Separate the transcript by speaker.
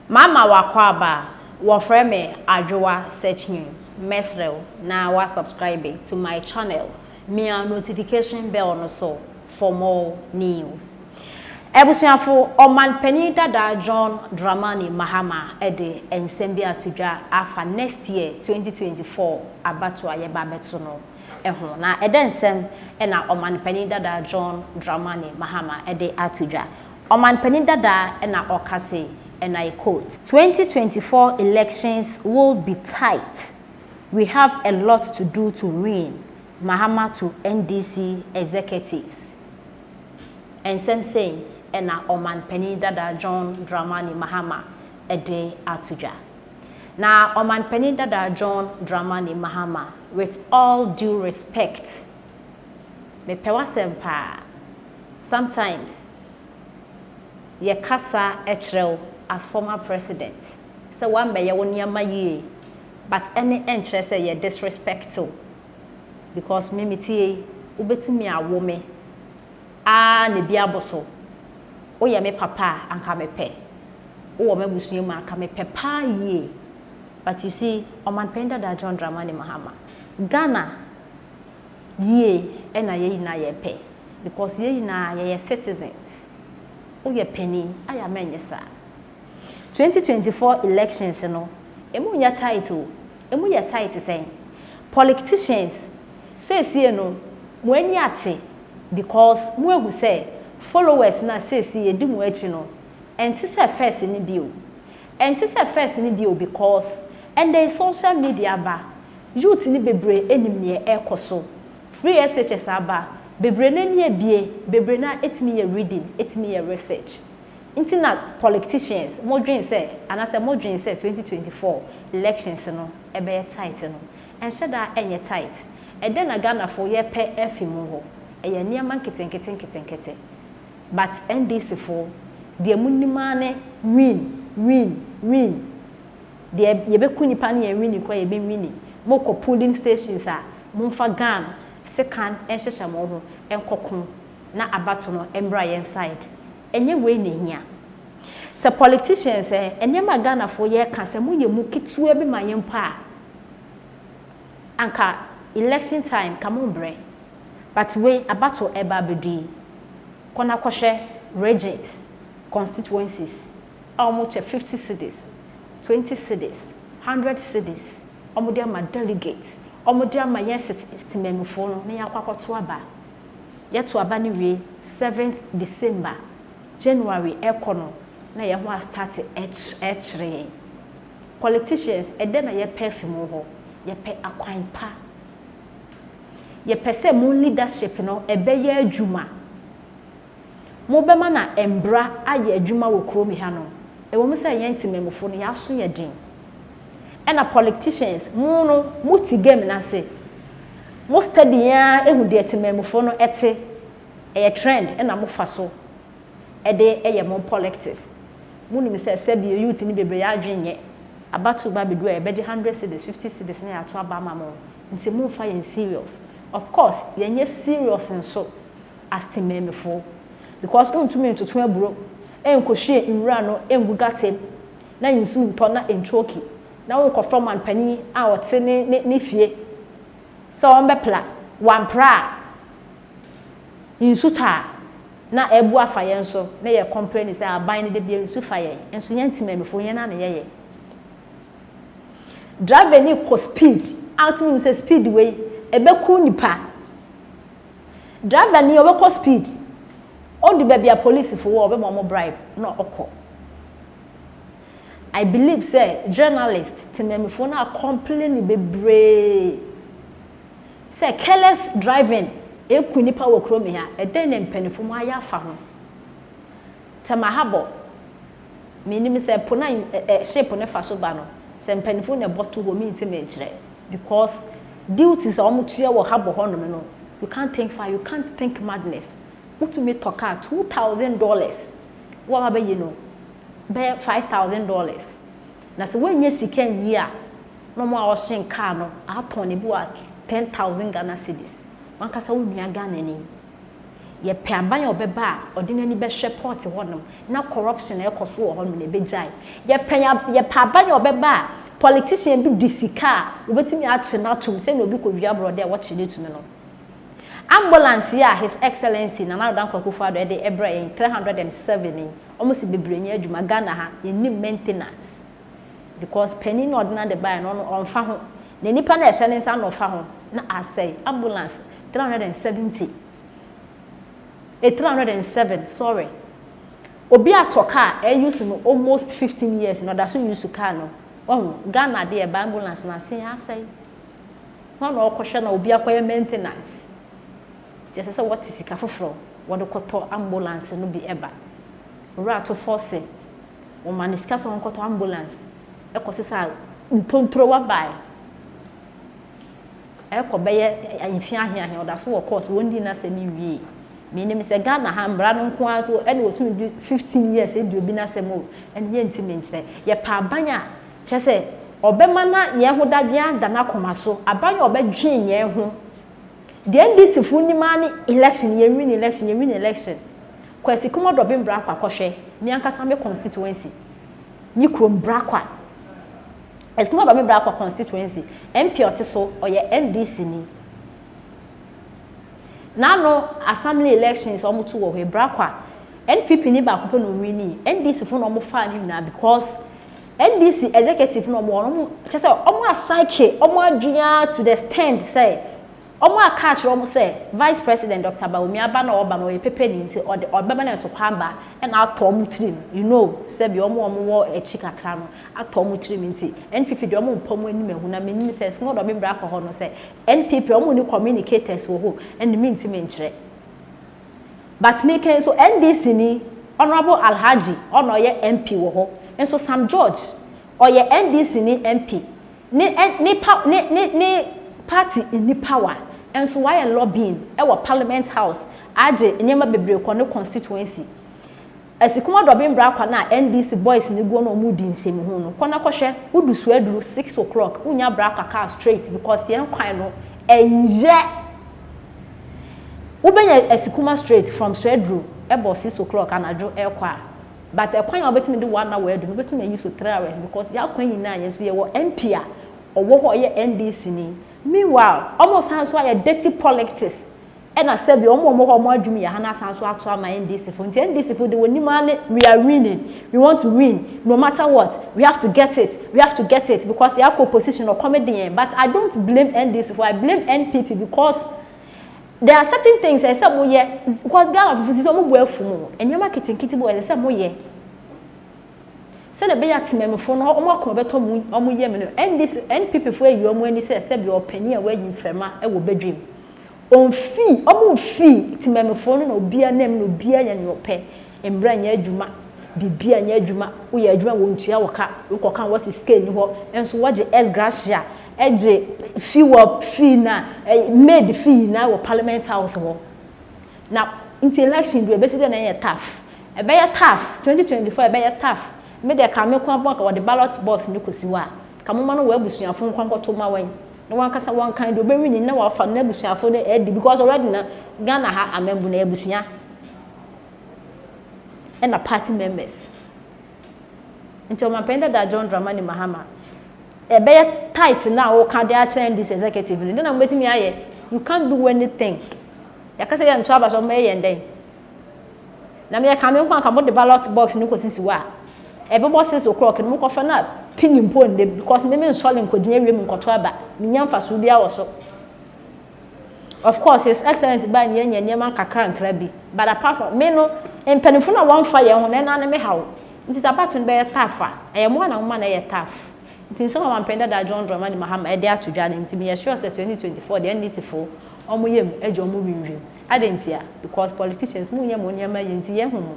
Speaker 1: Mama wakɔ wɔfrɛ me Adwoa Searching. Mesrɛ wo na wa subscribe to my channel, mia notification bell no so for more news. Abusuafo, ɔmanpanyin dada John Dramani Mahama de nsɛm bi ato dwa afa next year 2024 abato a yɛba abɛto no ho. Na ɛdɛ nsɛm ɛna ɔmanpanyin dada John Dramani Mahama de ato dwa? Ɔmanpanyin dada ɛna ɔka se, and I quote, "2024 elections will be tight. We have a lot to do to win." Mahama to NDC executives. Nsɛm sɛn ɛna ɔmanpanyin dada John Dramani Mahama ɛde ato dwa? Na ɔmanpanyin dada John Dramani Mahama, with all due respect, mepɛ w'asɛm paa. Sometimes yɛkasa kyerɛ as former president sɛ wambɛyɛ wo nneɛma yie, but ɛne ɛnkyerɛ sɛ yɛ disrespect wo, because me metie, wobɛtumi awo me aa na bi abɔ so. Woyɛ me papa a, anka mepɛ wowɔ m'abusua mu, anka mepɛ paa yie. But you see, ɔmanpanyin dada John Dramani Mahama, Ghana yie ɛna yɛn nyinaa yɛpɛ, because yɛn nyinaa yɛyɛ citizens. Woyɛ panin ayɛ ama nyɛ saa. 2024 elections no, emu nyɛ tight o. Emu yɛ tight sɛn? Politicians seesie no, mo ani ate because mo ehu sɛ followers na seesie yɛdi mo akyi no, ɛnte sɛ first ni bi o, ɛnte sɛ first ni bi o, because ɛnɛ social media ba, youth ni bebree anim neɛ ɛrekɔ so. Free SHS aba, bebree n'ani ebie, bebree na etumi yɛ reading, etumi yɛ research. Nti na politicians mo dwen sɛ, anaasɛ mo dwen sɛ 2024 elections no ɛbɛyɛ tight no, ɛnhyɛ da ɛnyɛ tight. Ɛdɛn na Ghanafoɔ yɛpɛ ɛfi mu hɔ? Ɛyɛ nneɛma nketenkete nketenkete, but NDC foɔ deɛ mo nim ara ne win, win, win. Deɛ yɛbɛku nipa no, yɛn win kora, yɛbɛ win. Mo kɔ polling stations a, momfa gun, sekan ɛnhyehyɛ mo ho ɛnkɔko na abato no mmra yɛn side. Ɛnyɛ wei na ehia sɛ politicians ɛ nneɛma a Ghanafoɔ yɛreka sɛ moyɛ mu ketewa bi ma yɛn mpo a, anka election time ka mo mbrɛ. But wei abato ɛba abɛdu yi, kɔ na kɔhwɛ regions, constituencies a wɔn kyɛ 50 cedis, 20 cedis, 100 cedis, wɔn de ama delegate, wɔn de ama yɛn temamufoɔ no na yɛakɔ akɔto aba. Yɛto aba no wie 7th December, January ɛkɔ no na yɛn ho astart ɛkyerɛ yɛn. Politicians, ɛdɛ na yɛpɛ fi mu hɔ? Yɛpɛ akwan pa, yɛpɛ sɛ mo leadership no ɛbɛyɛ adwuma, mo bɛma na mbra ayɛ adwuma wɔ kurom ha no. Ɛwɔ mu sɛ yɛn temamufoɔ no yɛaso yɛ den, ɛna politicians mo no mo ti game n'ase, mo study yɛn ehu deɛ temamufoɔ no ɛte, ɛyɛ trend ɛna mo fa so ɛde ɛyɛ mo politics. Mo nim sɛ sɛbi youth ni bebree adwene nyɛ abato ba bedu a yɛbɛgye 100 cedis, 50 cedis na yɛato aba ama mo, nti mo nfa yɛn serious. Of course, yɛnyɛ serious nso as temamufoɔ, because ntumi ntoto aburo nkɔhwie nwura no ngu gutter na nsu ntɔ na ntwoki na wɔnkɔfrɛ man panin a ɔte ne fie sɛ wɔn bɛpla wampra a nsu tɔ a na ɛbu afa yɛn so na yɛ complain sɛ aban no de bia nsu fa yɛn nso. Yɛn temamufoɔ, yɛn na yɛyɛ driver ni kɔ speed a wotumi sɛ speed wei ɛbɛku nipa. Driver ni ɔbɛkɔ speed, ɔdi baabi a polisifoɔ wɔ, ɔbɛma ɔmo bribe na ɔkɔ. I believe sɛ journalist temamufoɔ no a complain bebree sɛ careless driving eku nipa wɔ kurom ha. Ɛdɛn na mpanimfoɔ mu ayɛ afa ho? Tema harbour, menim sɛ po na ɛ ship ne fa so ba no sɛ mpanimfoɔ na ɛbɔ to hɔ, mi nti mi nkyerɛ, because duties a wɔn tua wɔ harbour hɔnom no, you can't think far, you can't think madness. Wotumi tɔ car $2,000, wɔn abɛyi no bɛyɛ $5,000, na sɛ wɔnyɛ sika nyi a, na wɔn a wɔhyɛn car no atɔn ne bi wɔ 10,000 Ghana cedis. Wankasa wo nua Ghana ni. Yɛpɛ aban a ɔbɛba a ɔde n'ani bɛhwɛ port hɔnom na corruption a ɛkɔ so wɔ hɔnom no ɛbɛgyae. Yɛpɛ yɛpɛ aban a ɔbɛba a politician bi di sika a wɔbɛtumi akye no atom sɛnea obi kɔwia borɔde a wɔkye no tumi no. Ambulance yi a His Excellency Nana Addo Dankwa Akufo-Addo de brɛɛ yɛn 307 yi, wɔn se bebree nyɛ adwuma. Ghana ha, yɛnnim maintenance because panin no a ɔde n'ade baeɛ no, ɔno ɔmfa ho. Na nipa no a ɛhyɛ ne nsa no na ɔfa ho na asɛe. Ambulance 370, eh, 307, sorry. Obi atɔ car a use no almost 15 years na ɔda so use car no. Wahu, Ghana deɛ ɛba ambulance no ase asɛe. Hwan na ɔkɔhwɛ na obi akɔyɛ maintenance? Nti ɛsɛ sɛ wɔte sika foforɔ wɔde kɔtɔ ambulance no bi ɛba. Owura ato force wɔma ne sika sɛ ɔnkɔtɔ ambulance ɛkɔ sesa ntontorowa bae. Ɛkɔ bɛyɛ mfe aheahe ɔda so wɔ court wɔn di n'asɛm wie. Menim sɛ Ghana ha mmara no nko ara so ɛna wɔtumi di 15 years edi obi n'asɛm o, ɛno yɛntumi nkyerɛ. Yɛpɛ aban a kyerɛ sɛ ɔbɛma na yɛn ho dadwen ada n'akoma so, aban a ɔbɛdwen yɛn ho. Deɛ NDC fo nim ara ne election, yɛn win election, yɛn win election. Kwasi Kumɔdɔbe Brakwa kɔhwɛ, me ankasa me constituency, me kurom Brakwa. Kwasi Kumɔdɔbe Brakwa constituency, MP ɔte so, ɔyɛ NDC ni. N'ano assembly elections a wɔto wɔ hɔ, Brakwa, NPP ni baako pɛ na owini, NDC fo na wɔn faa ne nyinaa because NDC executive na wɔn wɔn kyerɛ sɛ wɔn asaeke wɔn adwene to the extent sɛ wɔn aka akyerɛ wɔn sɛ Vice President Dr. Bawumia aba na ɔba na ɔyɛ pepe ne nti ɔde ɔbɛma no ɛto kwan ba ɛna atɔ wɔn tirim sɛbi wɔn a wɔwɔ akyi kakra no atɔ wɔn tirim. Nti NPP deɛ, wɔn mpɔ wɔn anim ehu na menim sɛ small dɔm mbra akɔ hɔ no sɛ NPP wɔn ni communicators wɔ hɔ ɛna mi ntumi nkyerɛ. But mi kɛn so NDC ni Honourable Alhaji, ɔna ɔyɛ MP wɔ hɔ nso. Sam George ɔyɛ NDC ni MP, ne ne pa ne ne ne party ni power nso wayɛ lobbying ɛwɔ Parliament House agye nneɛma bebree kɔ ne constituency. Asikuma Dɔbin Brakwa na NDC boys ne guo na wɔn di nsɛm ho no, kɔ na kɔhwɛ. Wodu so aduru 6 o'clock, wonya Brakwa car straight because yɛn kwan no ɛnyɛ. Wobɛnya Asikuma straight from Swedru ɛbɔ 6 o'clock anadwo ɛkɔ a, but ɛkwan a wobɛtumi de one hour adu no, wobɛtumi ayi so 3 hours because yɛn akwan nyinaa yɛn nso yɛwɔ MP a ɔwɔ hɔ ɔyɛ NDC ni. Meanwhile, ɔmo san so ayɛ dirty politics ɛna sɛbi ɔmo a ɔmo hɔ ɔmo adwuma yɛ ha na asan so ato ama NDC fo. Nti NDC fo de wɔn nim ne we are winning, we want to win no matter what, we have to get it, we have to get it because yɛ akɔ opposition ɔkɔm de yɛn. But I don't blame NDC fo, I blame NPP because there are certain things ɛsɛ sɛ mo yɛ because Ghana fufu sisi ɔmo bu afu mu. Nneɛma ketenkete bi wɔ ɛsɛ sɛ mo yɛ sɛdeɛ ɛbɛyɛ atemamufo no ɔmo akɔn bɛtɔ mo ɔmo yɛ mu no. NDC NPP fo ayi ɔmo ani sɛ sɛbi ɔpanin a wayi mframa ɛwɔ bedwam ɔnfi ɔmo nfi temamufoɔ no na obiara nam na obiara yɛ nea ɔpɛ. Mbra nyɛ adwuma, biribi nyɛ adwuma, woyɛ adwuma wɔ ntua wɔ ka wokɔka wɔsi sika ni hɔ nso wɔgye ex gratia, ɛgye fee wɔ fee na maid fee na wɔ Parliament House hɔ. Na nti election bi ebesi dɛ na ɛyɛ tough, ɛbɛyɛ tough 2024, ɛbɛyɛ tough. Me deɛ, ka me kwan bɔ ka wɔde ballot box ne kɔsi hɔ a, ka mo ma no wɔ abusuafo nkwa nkɔto ma wɔn na wɔn ankasa wɔn kan deɛ ɔbɛwi ni na wɔafa n'abusuafo no ɛdi because already na Ghana ha amambu na abusua ɛna party members. Nti ɔmampanin dada John Dramani Mahama, ɛbɛyɛ tight na wɔka de akyerɛ NDC executive no de na wɔbɛtumi ayɛ. You can't do anything. Yɛkasa yɛ nto aba so ɔmo yɛ yɛn dɛn na meyɛ kame nko anka mo de ballot box no kɔ sisi hɔ a ɛbɛbɔ 6 o'clock no, mo kɔfa na pini mpo nde because me nsɔle nkɔgyina wiem nkɔto aba menya mfaso bi awɔ so. Of course, His Excellence ba ne yɛnya nneɛma nkakra nkra bi, but apart from me no, mpanimfo na wɔmfa yɛn ho na ɛna ne me haw. Nti sɛ abato no bɛyɛ tough a, ɛyɛ mo a na mo ma na ɛyɛ tough. Nti nsɛm a mampɛn dada John Dramani Mahama ɛde ato dwa no, nti meyɛ sure sɛ 2024 deɛ, NDC fo ɔmo yam agye ɔmo winwim ade ntia because politicians mu nyɛ mo nneɛma yɛ nti yɛn ho mo.